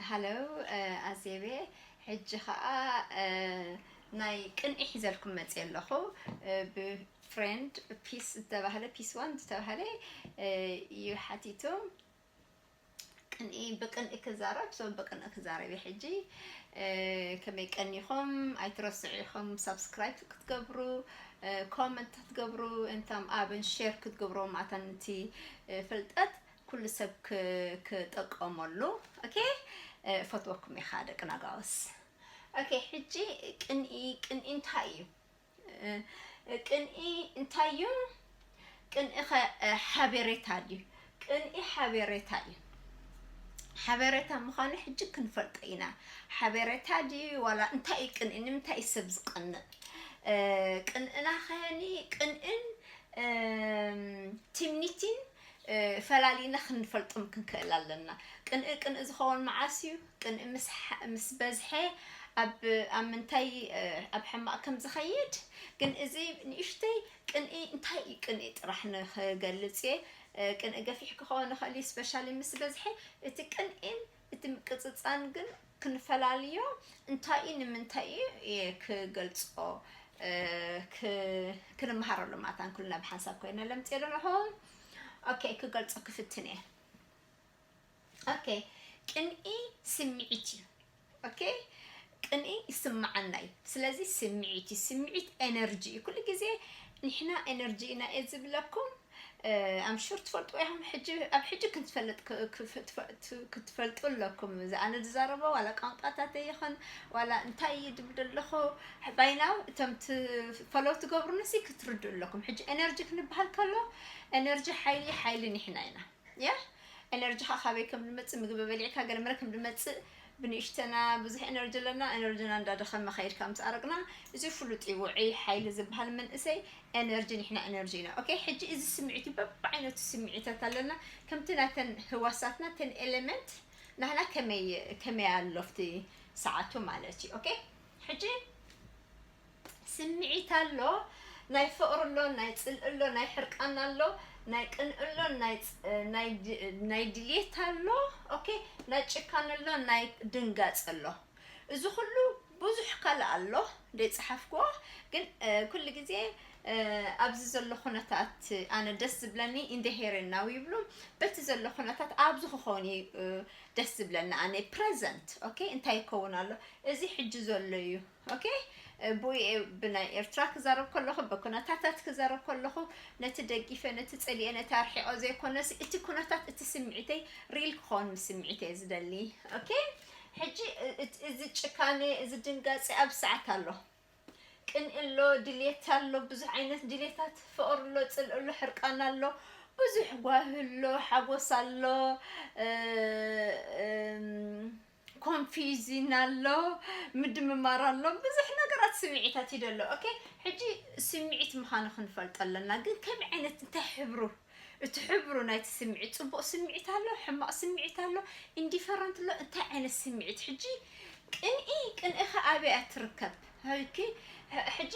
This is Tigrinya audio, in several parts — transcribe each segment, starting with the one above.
ሃሎ፣ ኣዜቤ፣ ሕጂ ኸዓ ናይ ቅንኢ ሒዘልኩም መፅየ ኣለኹ። ብፍሬንድ ፒስ ዝተባህለ፣ ፒስ ዋን ዝተባህለ እዩ ሓቲቱ። ቅንኢ፣ ብቅንኢ ክዛረብ ሰብ ብቅንኢ ክዛረብ እዩ። ሕጂ ከመይ ቀኒኹም? ኣይትረስዑ ኢኹም ሳብስክራይብ ክትገብሩ፣ ኮመንት ክትገብሩ፣ እንታም ኣብን ሼር ክትገብሩ ማእታ ነቲ ፍልጠት ኩሉ ሰብ ክጠቀመሉ። ኦኬ፣ ፈትወኩም ኢኻ ደቂ ናጋውስ። ኦኬ፣ ሕጂ ቅንኢ፣ ቅንኢ እንታይ እዩ? ቅንኢ እንታይ እዩ? ቅንኢ ኸ ሓቤሬታ ድዩ? ቅንኢ ሓቤሬታ እዩ። ሓቤሬታ ምዃኑ ሕጂ ክንፈልጦ ኢና። ሓቤሬታ ድዩ ዋላ እንታይ እዩ ቅንኢ? ንምንታይ እዩ ሰብ ዝቕንእ? ቅንእና ኸኒ ቅንእን ትምኒትን ፈላሊና ክንፈልጦም ክንክእል ኣለና። ቅንኢ ቅንኢ ዝኸውን መዓስ እዩ? ቅንኢ ምስ በዝሐ ኣብ ኣብ ምንታይ ኣብ ሕማቕ ከም ዝኸይድ። ግን እዚ ንእሽተይ ቅንኢ እንታይ እዩ ቅንኢ ጥራሕ ንክገልጽ እየ። ቅንኢ ገፊሕ ክኸውን ይኽእል እዩ፣ ስፔሻሊ ምስ በዝሐ። እቲ ቅንኢን እቲ ምቅጽጻን ግን ክንፈላልዮ እንታይ እዩ ንምንታይ እዩ እየ ክገልጾ ክንመሃረሉ ማታን ኩልና ብሓንሳብ ኮይነ ለምጽ ዘለኹ። ኦኬ፣ ክገልጾ ክፍትን እየ። ኦኬ፣ ቅንኢ ስምዒት እዩ። ኦኬ፣ ቅንኢ ይስምዓና እዩ። ስለዚ ስምዒት እዩ። ስምዒት ኤነርጂ እዩ። ኩሉ ግዜ ንሕና ኤነርጂ ኢና እየ ዝብለኩም። ኣም ሹር ትፈልጡ ኢኹም። ሕጂ ኣብ ሕጂ ክንትፈልጥ ክትፈልጡ ኣለኩም። እዚ ኣነ ዝዛረቦ ዋላ ቋንቋታተይ ይኹን ዋላ እንታይ ይድብል ኣለኹ ባይናው እቶም ፈለው ትገብሩንሲ ክትርድኡ ኣለኩም። ሕጂ ኤነርጂ ክንበሃል ከሎ ኤነርጂ ሓይሊ ሓይሊ ንሕና ኢና። ያ ኤነርጂኻ ካበይ ከም ዝመጽእ፣ ምግቢ በሊዕካ ገለ መለ ከም ዝመጽእ፣ ብንእሽተና ብዙሕ ኤነርጂ ኣለና። ኤነርጂና እንዳደኸመ ከይድካ ምስ ኣረግና፣ እዚ ፍሉጥ እዩ። ውዑይ ሓይሊ ዝበሃል መንእሰይ ኤነርጂ፣ ንሕና ኤነርጂ ኢና። ኦኬ፣ ሕጂ እዚ ስምዒት እዩ፣ በብዓይነቱ ስምዒታት ኣለና። ከምቲ ናተን ህዋሳትና፣ ተን ኤሌመንት ናህና ከመይ ከመይ ኣሎ ኣብቲ ሰዓቱ ማለት እዩ። ኦኬ፣ ሕጂ ስምዒት ኣሎ፣ ናይ ፍቕሪ ኣሎ፣ ናይ ጽልኢ ኣሎ፣ ናይ ሕርቃን ኣሎ፣ ናይ ቅንኢ ኣሎ፣ ናይ ድልየት ኣሎ። ኦኬ፣ ናይ ጭካን ኣሎ፣ ናይ ድንጋጽ ኣሎ። እዚ ኩሉ ብዙሕ ካልእ ኣሎ ዘይጸሓፍክዎ። ግን ኩሉ ግዜ ኣብዚ ዘሎ ኩነታት ኣነ ደስ ዝብለኒ in the here and now ይብሉ። በቲ ዘሎ ኩነታት ኣብዚ ክኸውን እዩ ደስ ዝብለኒ ኣነ። ፕረዘንት። ኦኬ፣ እንታይ ይከውን ኣሎ? እዚ ሕጂ ዘሎ እዩ። ኦኬ፣ ብኡ ብናይ ኤርትራ ክዛረብ ከለኹ፣ ብኩነታታት ክዛረብ ከለኹ፣ ነቲ ደጊፈ፣ ነቲ ጸሊኤ፣ ነቲ ኣርሒቆ ዘይኮነስ፣ እቲ ኩነታት፣ እቲ ስምዒተይ ሪል ክኸውን ምስ ስምዒተይ ዝደሊ። ኦኬ፣ ሕጂ እዚ ጭካኔ፣ እዚ ድንጋጼ ኣብ ሰዓት ኣሎ። ቅንኢ ኣሎ፣ ድሌት ኣሎ፣ ብዙሕ ዓይነት ድሌታት፣ ፍቕሪ ኣሎ፣ ጽልኢ ኣሎ፣ ሕርቃን ኣሎ፣ ብዙሕ ጓሂ ኣሎ፣ ሓጎስ ኣሎ፣ ኮንፊውዚን ኣሎ፣ ምድምማር ኣሎ፣ ብዙሕ ነገራት ስምዒታት እዩ ዘሎ። ኦኬ፣ ሕጂ ስምዒት ምዃኑ ክንፈልጦ ኣለና። ግን ከመይ ዓይነት፣ እንታይ ሕብሩ? እቲ ሕብሩ ናይቲ ስምዒት፣ ጽቡቕ ስምዒት ኣሎ፣ ሕማቕ ስምዒት ኣሎ፣ ኢንዲፈረንት ኣሎ፣ እንታይ ዓይነት ስምዒት? ሕጂ ቅንኢ፣ ቅንኢኸ ኣበይ እያ ትርከብ? ኦኬ፣ ሕጂ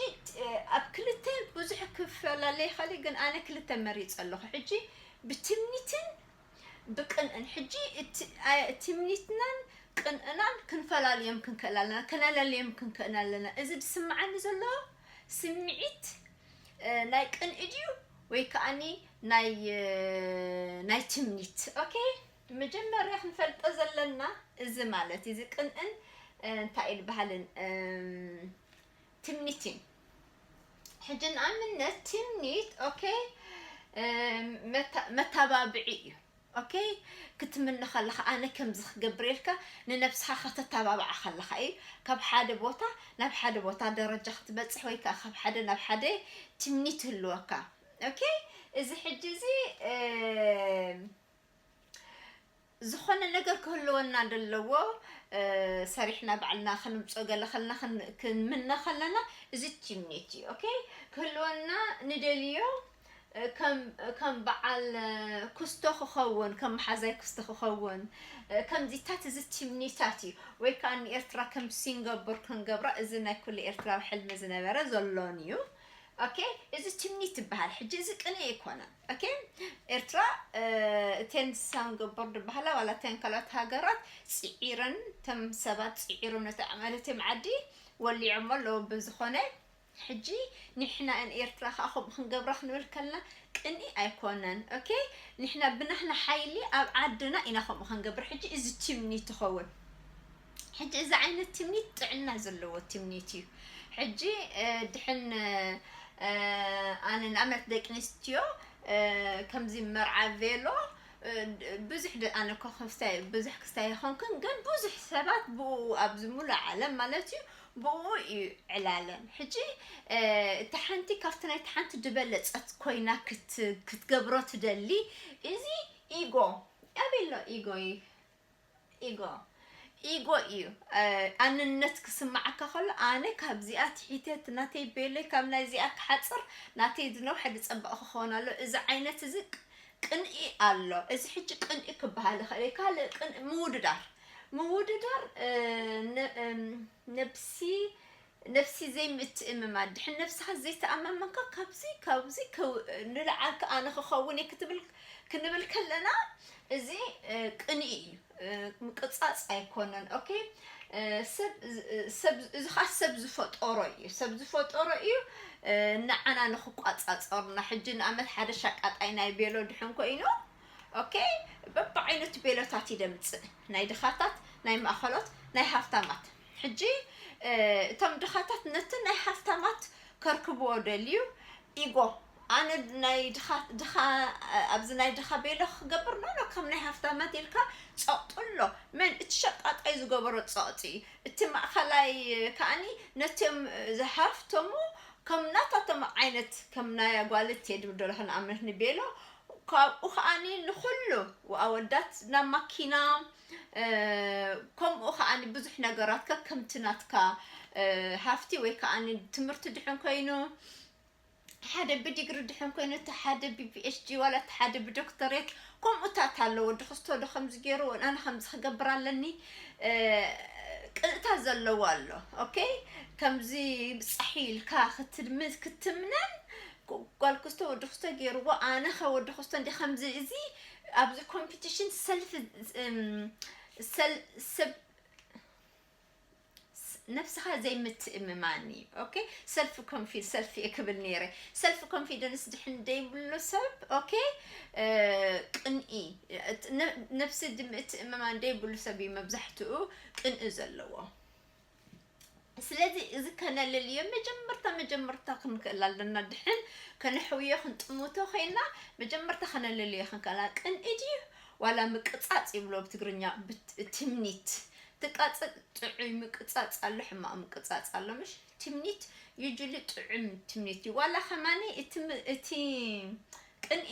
ኣብ ክልተ ብዙሕ ክፈላለ ይኽእል፣ ግን ኣነ ክልተ መሪጸ ኣለኹ። ሕጂ ብትምኒትን ብቅንእን። ሕጂ ትምኒትናን ቅንእናን ክንፈላልዮም ክንክእል ኣለና፣ ከነለልዮም ክንክእል ኣለና። እዚ ዝስምዓኒ ዘሎ ስምዒት ናይ ቅንኢ ድዩ ወይ ከኣኒ ናይ ናይ ትምኒት? ኦኬ፣ መጀመርያ ክንፈልጦ ዘለና እዚ ማለት እዚ ቅንእን እንታይ እዩ ዝበሃልን ትምኒትን። ሕጂ ንኣብነት ትምኒት፣ ኦኬ፣ መታባብዒ እዩ። ኦኬ፣ ክትምኒ ከለኻ ኣነ ከምዚ ክገብር ኢልካ ንነብስኻ ከተተባብዓ ከለኻ እዩ። ካብ ሓደ ቦታ ናብ ሓደ ቦታ ደረጃ ክትበጽሕ ወይ ከዓ ካብ ሓደ ናብ ሓደ ትምኒት ይህልወካ። ኦኬ፣ እዚ ሕጂ እዚ ዝኾነ ነገር ክህልወና ደለዎ፣ ሰሪሕና ባዕልና ክንምጾ ገለ ከልና ክንምነ ከለና፣ እዚ ትምኒት እዩ። ኦኬ፣ ክህልወና ንደልዮ ከም በዓል ኩስቶ ክኸውን፣ ከም መሓዛይ ኩስቶ ክኸውን፣ ከምዚታት፣ እዚ ትምኒታት እዩ። ወይ ከዓ ንኤርትራ ከም ሲንጋፖር ክንገብራ፣ እዚ ናይ ኩሉ ኤርትራዊ ሕልሚ ዝነበረ ዘሎን እዩ። ኦኬ፣ እዚ ትምኒት ይበሃል። ሕጂ እዚ ቅንኢ ኣይኮነን። ኦኬ፣ ኤርትራ እተን ሳንገቦር ዝበሃላ ዋላ እተን ካልኦት ሃገራት ፅዒረን፣ ተም ሰባት ፅዒሮም ነቲ ማለት ዓዲ ወሊዖሞ ኣለዉ። ብዝኾነ ሕጂ ንሕና ን ኤርትራ ከዓ ከምኡ ክንገብራ ክንብል ከለና ቅንኢ ኣይኮነን። ኦኬ፣ ንሕና ብናህና ሓይሊ ኣብ ዓድና ኢና ከምኡ ክንገብር። ሕጂ እዚ ትምኒት ትኸውን። ሕጂ እዚ ዓይነት ትምኒት ጥዕና ዘለዎ ትምኒት እዩ። ሕጂ ድሕን ኣነ ንኣመት ደቂ ኣንስትዮ ከምዚ መርዓ ቬሎ ብዙሕ ኣነ ኮ ክስታይ ብዙሕ ክስታይ ይኾንክን፣ ግን ብዙሕ ሰባት ብኡ ኣብዚ ሙሉእ ዓለም ማለት እዩ ብኡ እዩ ዕላለን። ሕጂ እቲ ሓንቲ ካብቲ ናይቲ ሓንቲ ዝበለጸት ኮይና ክትገብሮ ትደሊ። እዚ ኢጎ ኣበሎ ኢጎ እዩ። ኢጎ ኢጎ እዩ። ኣንነት ክስማዓካ ከሎ ኣነ ካብዚኣ ትሒተ ናተይ ቤለይ ካብ ናይዚኣ ክሓፅር ናተይ ዝነውሐ ዝፀበቕ ክኸውን ኣሎ። እዚ ዓይነት እዚ ቅንኢ ኣሎ። እዚ ሕጂ ቅንኢ ክበሃል ይኽእል እዩ። ካልእ ቅንኢ ምውድዳር ምውድዳር ነብሲ ነብሲ ዘይምትእምማን ድሕን ነብስኻ ዘይተኣማመንካ ካብዚ ካብዚ ንልዓል ከኣ ንክኸውን እየ ክትብል ክንብል ከለና እዚ ቅንኢ እዩ። ምቅጻጽ ኣይኮነን። ኦኬ፣ ሰብ እዚ ከዓ ሰብ ዝፈጠሮ እዩ። ሰብ ዝፈጠሮ እዩ። ንዓና ንክቋጻጸርና ሕጂ ንኣመት ሓደ ሻቃጣይ ናይ ቤሎ ድሕን ኮይኑ ኦኬ፣ በብዓይነቱ ቤሎታት ይደምጽእ። ናይ ድኻታት፣ ናይ ማእኸሎት፣ ናይ ሃፍታማት። ሕጂ እቶም ድኻታት ነቲ ናይ ሃፍታማት ከርክብዎ ደልዩ ኢጎ ኣነ ናይ ድኻ ድኻ ኣብዚ ናይ ድኻ ቤሎ ክገብር ኖ ኖ ከም ናይ ሃፍታማት ኢልካ ጸቕጥሎ። መን እቲ ሸቃጣይ ዝገበሮ ጸቕጢ እዩ። እቲ ማእኸላይ ከኣኒ ነቲም ዝሃፍተሙ ከም ናታቶም ዓይነት ከም ናይ ኣጓልት የድብደሎ ንኣብነት ንቤሎ ካብኡ ከኣኒ ንኹሉ ኣወዳት ናብ ማኪና ከምኡ ከኣኒ ብዙሕ ነገራት ከከምቲ ናትካ ሃፍቲ ወይ ከኣኒ ትምህርቲ ድሕን ኮይኑ ሓደ ብዲግሪ ድሕን ኮይኑ እቲ ሓደ ብፒኤችዲ ዋላ እቲ ሓደ ብዶክተሬት ከምኡታት ኣለዎ። ድክስቶ ዶ ከምዚ ገይሩ ኣነ ከምዚ ክገብር ኣለኒ ቅንእታ ዘለዎ ኣሎ። ኦኬ፣ ከምዚ ብጻሒ ኢልካ ክትልምዝ ክትምነን ጓል ክስቶ ወዲ ክስቶ ገይርዎ ኣነ ከ ወዲ ክስቶ እንዲ ከምዚ እዚ ኣብዚ ኮምፒቲሽን ሰልፍ ሰብ ነብስኻ ዘይምትእምማን እዩ። ኦኬ፣ ሰልፍ ኮንፊ ሰልፍ እየ ክብል ነይረ። ሰልፍ ኮንፊደንስ ድሕን ደይብሉ ሰብ ኦኬ ቅንኢ ነብሲ ድምእትእምማን ደይብሉ ሰብ እዩ መብዛሕትኡ ቅንኢ ዘለዎ። ስለዚ እዚ ከነልልዮ መጀመርታ መጀመርታ ክንክእል ኣለና። ድሕን ከነሕውዮ ክንጥምቶ ኮይና መጀመርታ ከነልልዮ ክንክእላ ቅንኢ ድዩ ዋላ ምቅጻጽ ይብሎ ብትግርኛ ትምኒት ትቃጸ ጥዑይ ምቅጻጽ ኣሎ፣ ሕማቕ ምቅጻጽ ኣሎ። ምሽ ትምኒት ዩጁሊ ጥዑም ትምኒት እዩ። ዋላ ከማኒ እቲ ቅንኢ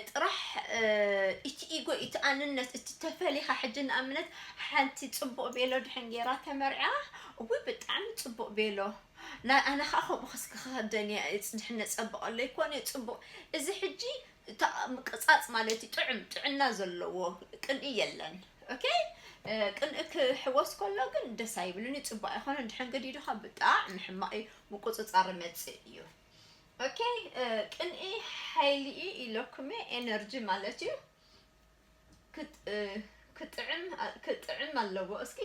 ጥራሕ እቲ ኢጎ እቲ ኣንነት እቲ ተፈሊኻ ሕጂ ንኣብነት ሓንቲ ጽቡቕ ቤሎ ድሕን ጌራ ተመርዓ እዊ ብጣዕሚ ጽቡቕ ቤሎ ኣነ ከዓ ከምኡ ክስኪ ክኸደን እየ ድሕነ ጸብቐለይ ኮነ ጽቡቕ እዚ ሕጂ ምቅጻጽ ማለት እዩ። ጥዑም ጥዕና ዘለዎ ቅንኢ የለን። ኦኬ፣ ቅንኢ ክሕወስ ከሎ ግን ደስ ኣይብልን እዩ፣ ጽቡቅ ኣይኮነን። ድሕን ገዲዱካ ብጣዕሚ ሕማቅ እዩ፣ ምቁጽጻር መጽእ እዩ። ኦኬ፣ ቅንኢ ሓይሊ እዩ ኢለኩም እየ፣ ኤነርጂ ማለት እዩ። ክጥዕም ኣለዎ። እስኪ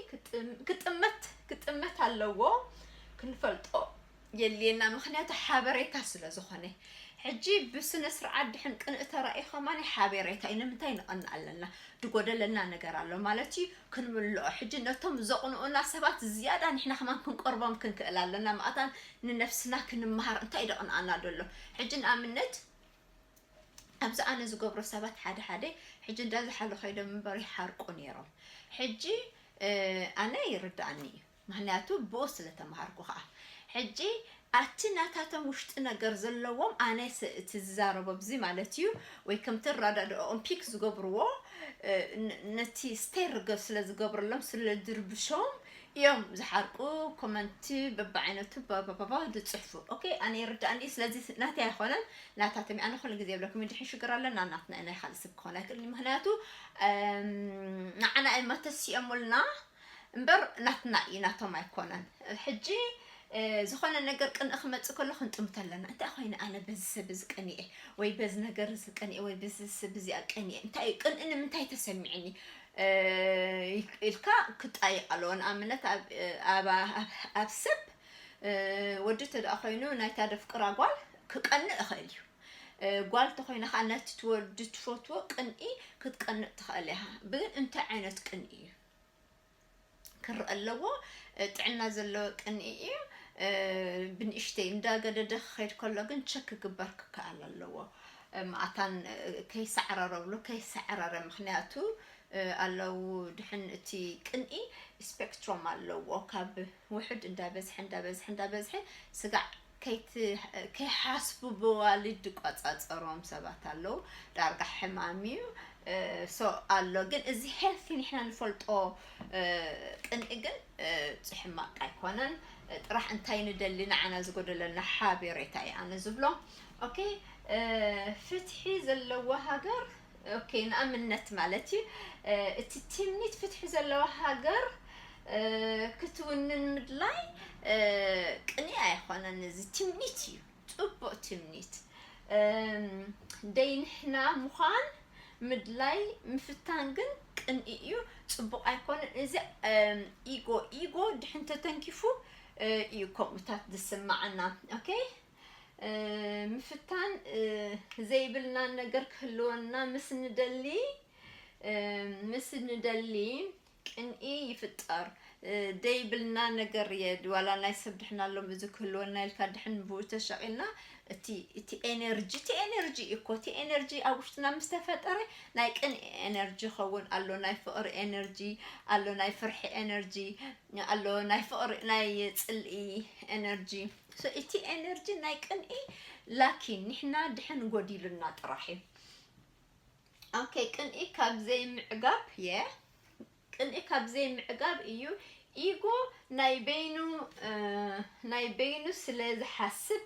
ክጥመት ክጥመት ኣለዎ፣ ክንፈልጦ የድልየና፣ ምኽንያቱ ሓበሬታ ስለ ዝኾነ። ሕጂ ብስነ ስርዓት ድሕን ቅንኢ ተራእዩ ከማን ሓበሬታ እዩ። ንምንታይ ንቐንእ ኣለና? ድጎደለና ነገር ኣሎ ማለት እዩ፣ ክንምልኦ። ሕጂ ነቶም ዘቕንኡና ሰባት ዝያዳ ንሕና ከማን ክንቀርቦም ክንክእል ኣለና። ምኣታን ንነፍስና ክንመሃር እንታይ ደቕንኣና ደሎ? ሕጂ ንኣብነት ኣብዚ ኣነ ዝገብሮ ሰባት ሓደ ሓደ ሕጂ እንዳዝሓሉ ከይዶም እምበር ይሓርቁ ነይሮም። ሕጂ ኣነ ይርድኣኒ እዩ። ምኽንያቱ ብኡ ስለ ተማሃርኩ ኸዓ። ሕጂ ኣቲ ናታቶም ውሽጢ ነገር ዘለዎም ኣነ እቲ ዝዛረቦ ብዚ ማለት እዩ ወይ ከምቲ ኣረዳድኦኦም ፒክ ዝገብርዎ ነቲ ስቴር ርገብ ስለ ዝገብርሎም ስለ ድርብሾም እዮም ዝሓርቁ ኮመንቲ በብዓይነቱ ባባባባ ዝፅሕፉ። ኦኬ ኣነ ይርዳእኒ። ስለዚ ናተይ ኣይኮነን ናታቶም ኣነ ኩሉ ግዜ ይብለኩም ድሕን ሽግር ኣለና ናትና ናይ ካልእ ሰብ ክኾን ኣይክእል ምኽንያቱ ንዓና እዮም መተሲኦሙልና እምበር ናትና እዩ ናቶም ኣይኮነን። ሕጂ ዝኾነ ነገር ቅንኢ ክመፅእ ከሎ ክንጥምት ኣለና። እንታይ ኮይነ ኣነ በዚ ሰብ እዚ ቀኒኤ ወይ በዚ ነገር እዚ ቀኒኤ ወይ በዚ ሰብ እዚኣ ቀኒኤ እንታይ እዩ ቅንኢ ንምንታይ ተሰሚዕኒ ኢልካ ክጣየቅ ኣለዎ። ንኣብነት ኣብ ሰብ ወዲ ተደኣ ኮይኑ ናይታ ደፍቅራ ጓል ክቀንእ ይኽእል እዩ። ጓል ተኮይና ከዓ ነቲ ትወዲ ትፈትዎ ቅንኢ ክትቀንእ ትኽእል ኢኻ። ግን እንታይ ዓይነት ቅንኢ እዩ ክረአ ኣለዎ? ጥዕና ዘለዎ ቅንኢ እዩ። ብንእሽተይ እንዳገደደ ክኸይድ ከሎ ግን ቸክ ክግበር ክከኣል ኣለዎ። ማእታን ከይሰዕረረ ብሎ ከይሰዕረረ ምክንያቱ ኣለዉ ድሕን እቲ ቅንኢ ስፔክትሮም ኣለዎ ካብ ውሕድ እንዳበዝሐ እንዳበዝሐ እንዳበዝሐ ስጋዕ ከይሓስቡ ብዋልድ ድቋጻጸሮም ሰባት ኣለዉ። ዳርጋ ሕማም እዩ። ሶ ኣሎ ግን እዚ ሄልቲ ንሕና ንፈልጦ ቅንኢ ግን ሕማቅ ኣይኮነን። ጥራሕ እንታይ ንደሊ ንዓና ዝጎደለና ሓቤሬታ እዩ ኣነ ዝብሎ። ኦኬ ፍትሒ ዘለዎ ሃገር ኦኬ ንኣብነት ማለት እዩ እቲ ትምኒት ፍትሒ ዘለዎ ሃገር ክትውንን ምድላይ ቅንኢ ኣይኮነን። እዚ ትምኒት እዩ። ፅቡቅ ትምኒት ደይ ንሕና ምዃን ምድላይ ምፍታን ግን ቅንኢ እዩ። ፅቡቅ ኣይኮነን። እዚ ኢጎ ኢጎ ድሕን ተተንኪፉ እዩ ከምኡታት ዝስማዓና። ኦኬ ምፍታን ዘይብልና ነገር ክህልወና ምስ ንደሊ ምስ ንደሊ ቅንኢ ይፍጠር። ደይብልና ነገር እየ ዋላ ናይ ሰብ ድሕን ኣሎም እዚ ክህልወና ኢልካ ድሕን ብኡ ተሸቂልና እቲ እቲ ኤነርጂ እቲ ኤነርጂ እዩ እኮ እቲ ኤነርጂ ኣብ ውሽጥና ምስ ተፈጠረ ናይ ቅንኢ ኤነርጂ ይኸውን ኣሎ፣ ናይ ፍቕሪ ኤነርጂ ኣሎ፣ ናይ ፍርሒ ኤነርጂ ኣሎ፣ ናይ ፍቕሪ ናይ ጽልኢ ኤነርጂ። So እቲ ኤነርጂ ናይ ቅንኢ ላኪን ንሕና ድሕን ጎዲሉና ጥራሕ እዩ። ኦኬ ቅንኢ ካብ ዘይምዕጋብ የ ቅንኢ ካብ ዘይምዕጋብ እዩ። ኢጎ ናይ በይኑ ናይ በይኑ ስለ ዝሓስብ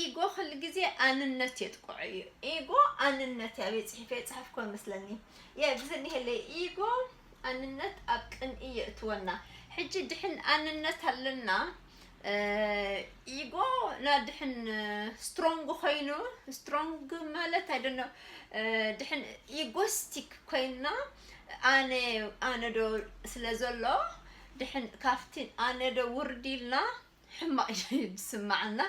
ኢጎ ኩሉ ግዜ ኣንነት የጥቅዖ እዩ። ኢጎ ኣንነት እያ ቤት ጽሒፈ የጽሓፍኮ መስለኒ የ ብዝኒሄለ ኢጎ ኣንነት ኣብ ቅንኢ የእትወና። ሕጂ ድሕን ኣንነት ኣለና ኢጎ ናድሕን ስትሮንግ ኮይኑ ስትሮንግ ማለት ኣይደኖ ድሕን ኢጎስቲክ ኮይና ኣነ ኣነ ዶ ስለ ዘሎ ድሕን ካብቲ ኣነ ዶ ውርድ ኢልና ሕማቕ እዩ ዝስማዓና።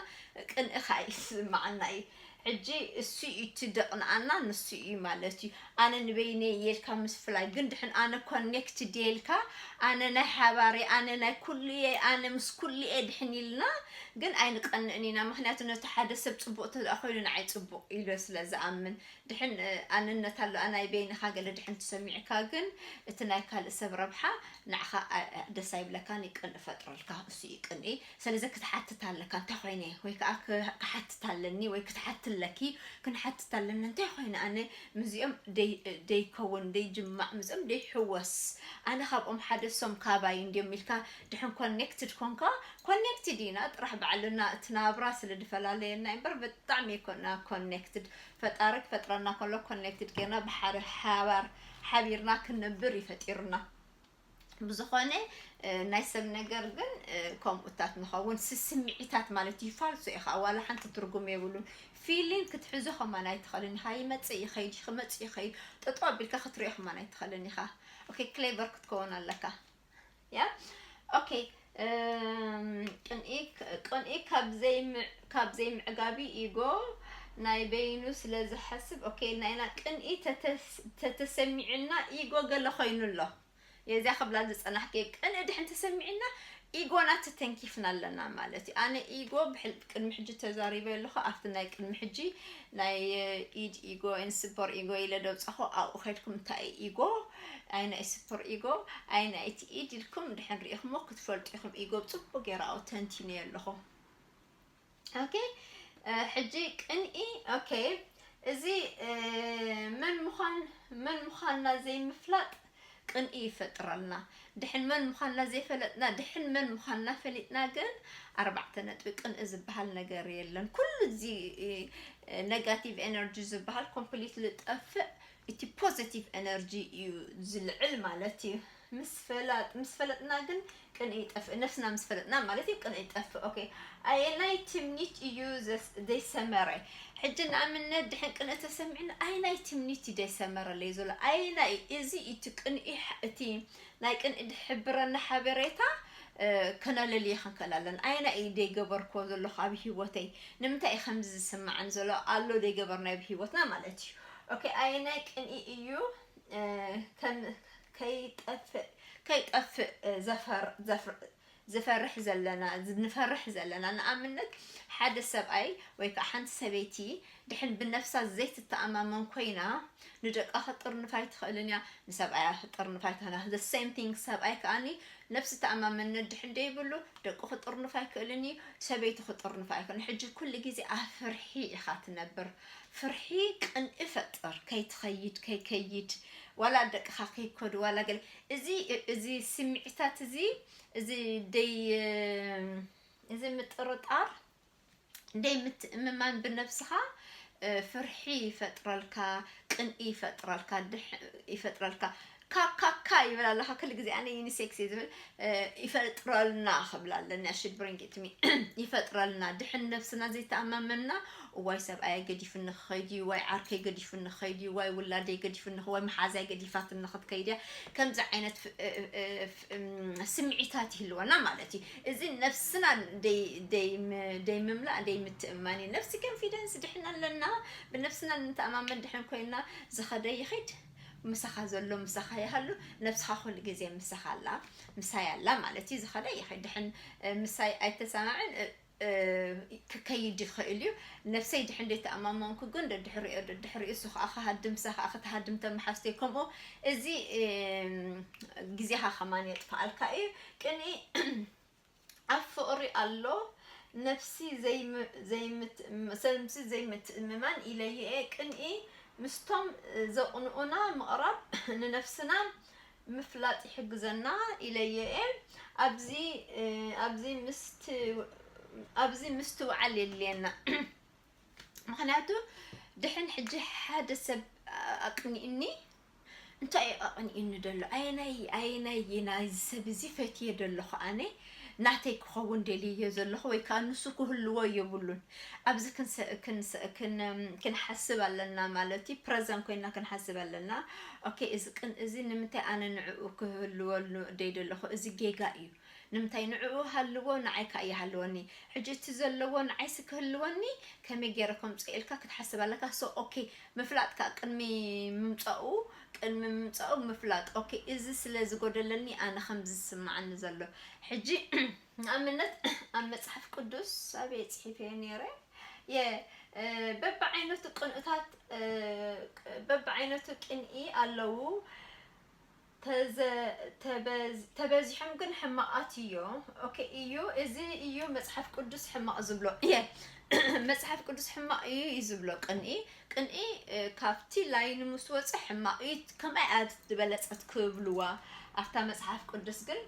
ቅንኢ ከዓ ይስማዓና እዩ። ሕጂ እሱ እዩ እቲ ደቕንኣና ንሱ እዩ ማለት እዩ። ኣነ ንበይነይ እየ ኢልካ ምስፍላይ ግን ድሕን ኣነ ኮኔክትድ እየ ኢልካ ኣነ ናይ ሓባር እየ ኣነ ናይ ኩሉ እየ ኣነ ምስ ኩሉ እየ ድሕን ኢልና ግን ኣይንቐንእን ኢና። ምክንያቱ ነቲ ሓደ ሰብ ፅቡቅ ተደኣ ኮይኑ ንዓይ ፅቡቅ ኢሉ ስለ ዝኣምን ድሕን ኣንነት ኣሎ ኣናይ በይንካ ገለ ድሕን ትሰሚዕካ ግን እቲ ናይ ካልእ ሰብ ረብሓ ንዓኻ ደስ ኣይብለካን ይቅን እፈጥረልካ እሱ ይቅን ስለዚ ክትሓትት ኣለካ እንታይ ኮይነ ወይ ከዓ ክሓትት ኣለኒ ወይ ክትሓትት ኣለኪ ክንሓትት ኣለኒ እንታይ ኮይነ ኣነ ምስዚኦም ደይከውን ደይጅማዕ ምስኦም ደይሕወስ ኣነ ካብኦም ሓደ ሶም ካባይ እንዲዮም ኢልካ ድሕን ኮኔክትድ ኮንካ ኮኔክትድ ኢና ጥራሕ ባዕልና እቲ ናብራ ስለ ድፈላለየና እምበር ብጣዕሚ ይኮና ኮኔክትድ ፈጣሪ ክፈጥረና ከሎ ኮኔክትድ ጌርና ብሓደ ሓባር ሓቢርና ክንነብር እዩ ፈጢሩና። ብዝኾነ ናይ ሰብ ነገር ግን ከምኡታት ንኸውን ስስምዒታት ማለት እዩ ፋልሶ እዩ ከዓ ዋላ ሓንቲ ትርጉም የብሉን። ፊሊን ክትሕዞ ከማን ኣይትኽእልን ኢኻ። ይመፅእ ይኸይድ ክመፅእ ይኸይድ ጠጦ ኣቢልካ ክትሪኦ ከማን ኣይትኽእልን ኢኻ። ኦኬ ክሌቨር ክትከውን ኣለካ። ያ ኦኬ ቅንኢ ካብ ዘይምዕጋቢ ኢጎ ናይ በይኑ ስለ ዝሓስብ ኦኬ ናይና ቅንኢ ተተሰሚዕና ኢጎ ገለ ኮይኑ ኣሎ የዚያ ክብላ ዝፀናሕከ ቅንኢ ድሕን ተሰሚዕና ኢጎና ተተንኪፍና ኣለና ማለት እዩ ኣነ ኢጎ ቅድሚ ሕጂ ተዛሪበ ኣለኹ ኣብቲ ናይ ቅድሚ ሕጂ ናይ ኢድ ኢጎ ን ስፖር ኢጎ ኢለ ደውፃኹ ኣብኡ ከድኩም እንታይ ኢጎ ኣይናይ ስፖር ኢጎ ኣይናይ እቲ ኢድ ኢልኩም ድሕን ሪኢኹሞ ክትፈልጡ ኢኹም ኢጎ ብፅቡቅ ገይራ ኣብኡ ተንቲነ ኣለኹ ኦኬ ሕጂ ቅንኢ ኦኬ እዚ መን ምዃን መን ምዃንና ዘይምፍላጥ ቅንኢ ይፈጥረልና ድሕን መን ምዃንና ዘይፈለጥና ድሕን መን ምዃንና ፈሊጥና ግን ኣርባዕተ ነጥቢ ቅንኢ ዝበሃል ነገር የለን ኩሉ እዚ negative energy ዝበሃል completely ጠፍእ እቲ positive energy እዩ ዝልዕል ማለት እዩ ምስ ፈላጥ ምስ ፈለጥና ግን ቅንኢ ይጠፍእ። ነፍስና ምስ ፈለጥና ማለት እዩ ቅንኢ ይጠፍእ። ኦኬ፣ ኣየናይ ትምኒት እዩ ዘይሰመረ? ሕጂ ንኣብነት ድሕን ቅንኢ ተሰሚዕና ኣይናይ ትምኒት እዩ ዘይሰመረለይ ዘሎ? ኣይናይ እዚ እቲ ቅንኢ እቲ ናይ ቅንኢ ድሕብረና ሓበሬታ ከነለልየ ክንክእል ኣለና። ኣይናይ እዩ ዘይገበርክዎ ዘለኹ ኣብ ህይወተይ? ንምንታይ እዩ ከምዚ ዝስማዓን ዘሎ? ኣሎ ዘይገበርናዮ ኣብ ህይወትና ማለት እዩ። ኦኬ፣ ኣይናይ ቅንኢ እዩ ከይጠፍእ ከይጠፍእ ዝፈርሕ ዘለና ንፈርሕ ዘለና። ንኣብነት ሓደ ሰብኣይ ወይ ከዓ ሓንቲ ሰበይቲ ድሕን ብነፍሳ ዘይትተኣማመን ኮይና ንደቃ ክጥርንፋ ኣይትኽእልን እያ፣ ንሰብኣያ ክጥርንፋ ኣይትኽእልን። The same thing ሰብኣይ ከዓኒ ነፍሲ ተኣማመነት ድሕን ደይብሉ ደቁ ክጥርንፋ ኣይክእልን እዩ፣ ሰበይቲ ክጥርንፋ ኣይክእልን። ሕጂ ኩሉ ግዜ ኣብ ፍርሒ ኢኻ ትነብር። ፍርሒ ቅንኢ ፈጥር፣ ከይትኸይድ ከይከይድ ዋላ ደቅኻ ከይከዱ ዋላ ገለ እዚ እዚ ስምዒታት እዚ እዚ ደይ እዚ ምጥርጣር ደይ ምትእምማን ብነብስኻ ፍርሒ ይፈጥረልካ፣ ቅንኢ ይፈጥረልካ፣ ይፈጥረልካ። ካካካ ይብል ኣለካ ክል ግዜ ኣነ ዩኒሴክስ እየ ዝብል ይፈጥረልና ክብል ኣለኒ። I should bring it to me። ይፈጥረልና ድሕን ነብስና ዘይተኣማመንና፣ እዋይ ሰብኣየ ገዲፉኒ ክኸይድ እዩ፣ ዋይ ዓርከይ ገዲፉኒ ክኸይድ እዩ፣ ዋይ ውላደይ ገዲፉኒ ወይ መሓዛይ ገዲፋትኒ ክትከይድ እያ። ከምዚ ዓይነት ስምዒታት ይህልወና ማለት እዩ። እዚ ነብስና ደይምምላእ ደይምትእማን እዩ። ነብሲ ኮንፊደንስ ድሕን ኣለና፣ ብነብስና ንተኣማመን ድሕን ኮይና ዝኸደ ይኸይድ ምሳኻ ዘሎ ምሳኻ ይሃሉ። ነብስኻ ኩሉ ግዜ ምሳኻ ኣላ፣ ምሳይ ኣላ ማለት እዩ። ዝኸደ ይኸይድ ድሕን ምሳይ ኣይተሰማዕን ክከይድ ይኽእል እዩ። ነብሰይ ድሕን ደይተኣማመንኩ ግን ደድሕሪኦ ደድሕሪኡ እሱ ከዓ ክሃድም እሳ ከዓ ክትሃድም ተመሓዝተይ ከምኡ እዚ ግዜኻ ከማን የጥፍኣልካ እዩ። ቅንኢ ኣብ ፍቕሪ ኣሎ። ነብሲ ዘይምትእምማን ኢለይኤ ቅንኢ ምስቶም ዘቕንኡና ምቕራብ ንነፍስና ምፍላጥ ይሕግዘና ኢለይኤ ኣብዚ ኣብዚ ምስቲ ኣብዚ ምስትውዓል የድልየና። ምክንያቱ ድሕን ሕጂ ሓደ ሰብ ኣቕኒእኒ እንታይ እዩ ኣቕኒእኒ ደሎ? ኣየናይ ኣየናይ ናይዚ ሰብ እዚ ፈትየ ደለኹ? ኣነ ናተይ ክኸውን ደልየ ዘለኹ ወይ ከዓ ንሱ ክህልዎ የብሉን። ኣብዚ ክንሓስብ ኣለና ማለት እዩ። ፕረዘን ኮይና ክንሓስብ ኣለና። ኦኬ፣ እዚ ቅን እዚ ንምንታይ ኣነ ንዕኡ ክህልወሉ ደይ ደለኹ? እዚ ጌጋ እዩ። ንምንታይ ንዕኡ ሃልዎ ንዓይ ከዓ ይሃልወኒ? ሕጂ እቲ ዘለዎ ንዓይሲ ክህልወኒ ከመይ ገይረ ከምፅኦ ኢልካ ክትሓስብ ኣለካ። ሶ ኦኬ፣ ምፍላጥ ከዓ ቅድሚ ምምፃኡ ቅድሚ ምምፃኡ ምፍላጥ። ኦኬ፣ እዚ ስለ ዝጎደለኒ ኣነ ከም ዝስማዓኒ ዘሎ። ሕጂ ንኣብነት ኣብ መፅሓፍ ቅዱስ ኣበይ ፅሒፈዮ ነይረ? የ በብዓይነቱ ቅንእታት በብዓይነቱ ቅንኢ ኣለዉ። ተበዚሖም ግን ሕማቓት እዮም። ኦኬ እዩ፣ እዚ እዩ መፅሓፍ ቅዱስ ሕማቕ ዝብሎ። እየ መፅሓፍ ቅዱስ ሕማቕ እዩ እዩ ዝብሎ። ቅንኢ ቅንኢ ካብቲ ላይን ምስ ወፀ ሕማቕ እዩ። ከምኣ እያ ዝበለፀት ክብልዋ ኣብታ መፅሓፍ ቅዱስ ግን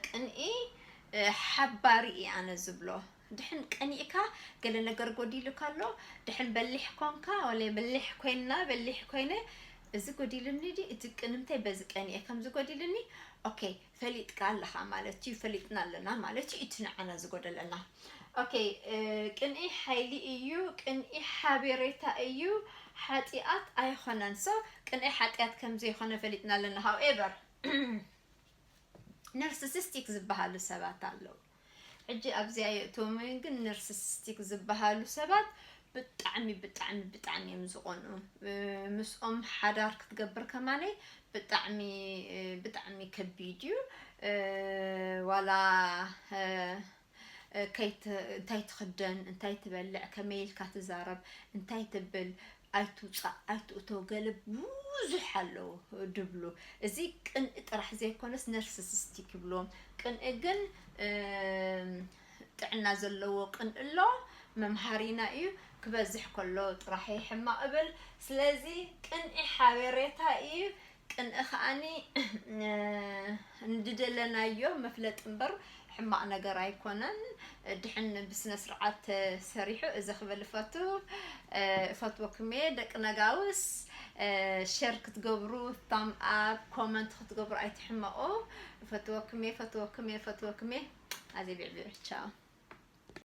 ቅንኢ ሓባሪ እዩ ኣነ ዝብሎ። ድሕን ቀኒእካ ገለ ነገር ጎዲሉካ ኣሎ፣ ድሕን በሊሕ ኮንካ ወለ በሊሕ ኮይንና በሊሕ ኮይነ እዚ ጎዲሉኒ ድዩ እቲ ቅንምታይ በዚ ቀኒኤ ከምዚ ጎዲሉኒ። ኦኬ፣ ፈሊጥካ ኣለኻ ማለት እዩ፣ ፈሊጥና ኣለና ማለት እዩ። እቲ ንዓና ዝጎደለና። ኦኬ፣ ቅንኢ ሓይሊ እዩ፣ ቅንኢ ሓቤሬታ እዩ፣ ሓጢኣት ኣይኾነን። ሶ ቅንኢ ሓጢኣት ከም ዘይኾነ ፈሊጥና ኣለና። ሃውኤቨር ነርስስስቲክ ዝበሃሉ ሰባት ኣለዉ። ሕጂ ኣብዚኣ የእትዎም ግን ነርስስስቲክ ዝበሃሉ ሰባት ብጣዕሚ ብጣዕሚ ብጣዕሚ እዮም ዝቆኑ። ምስኦም ሓዳር ክትገብር ከማነይ ብጣዕሚ ብጣዕሚ ከቢድ እዩ። ዋላ እንታይ ትኽደን፣ እንታይ ትበልዕ፣ ከመይ ኢልካ ትዛረብ፣ እንታይ ትብል፣ ኣይትውፃእ ኣይትእቶ ገለ ብዙሕ ኣለዉ ድብሉ። እዚ ቅንኢ ጥራሕ ዘይኮነስ ነርስስስቲክ ይብልዎም። ቅንኢ ግን ጥዕና ዘለዎ ቅንኢ ኣሎ፣ መምሃሪና እዩ። ክበዝሕ ከሎ ጥራሕ ሕማቕ እብል። ስለዚ ቅንኢ ሓበሬታ እዩ። ቅንኢ ከዓኒ ንድደለናዮ መፍለጢ እምበር ሕማቕ ነገር ኣይኮነን። ድሕን ብስነ ስርዓት ተሰሪሑ እዚ ክብል እፈቱ። እፈትወክሜ ደቂ ነጋውስ። ሸር ክትገብሩ፣ ታም ኣፕ፣ ኮመንት ክትገብሩ ኣይትሕመቑ። እፈትወክሜ፣ እፈትወክሜ፣ እፈትወክሜ። ኣዜ ቢዕቢዕ ቻው።